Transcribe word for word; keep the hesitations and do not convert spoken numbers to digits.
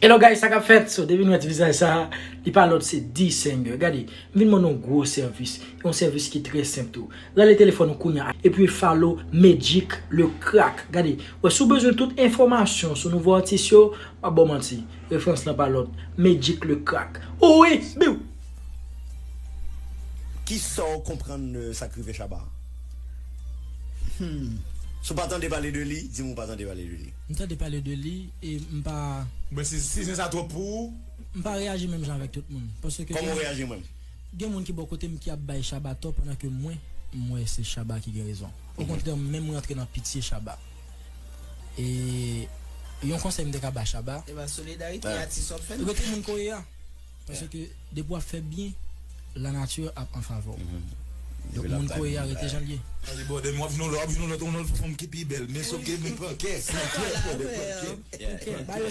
Hello guys, sa k ap fèt? So, depi nou wè ti vizaj sa, li pa lòt se D-Singer. Gade, m vin ban nou yon gwo sèvis, yon sèvis ki trè senp tou. Rale telefòn ou kounye a, epi follow Magic Le Crack. Gade, wè, si w bezwen tout enfòmasyon sou nouvo atis yo, m ap ba w manti, referans lan pa lòt, Magic Le Crack. Wi, biw! Kisa w konprann de sa k rive Shabba? Hmm. Si w pa tande pale de li, di m ou pa tande pale de li. M tande pale de li e m pa Men si, si se sa twòp pou ou, m pa reyaji menm jan avèk tout moun. Paske Kòman w reyaji menm? Gen moun ki bò kote m ki ap bay Shabba tò pandan ke mwen, m wè se Shabba ki gen rezon. Okontrè, menm mwen antre nan pitye Shabba. E yon konsèy m te ka ba Shabba, E ba solidarite atis w ap fè nou. Rete moun kowe a. Paske depi w ap fè byen, lanati ap an favè w. Donk moun kowe a rete jan l ye. Pase bòdè m w ap jwenn yon lòt, w ap jwenn yon lòt, yon lòt fanm ki pi bèl. Men soke, men pran kè, pran kè, pran kè. Ok, ba yo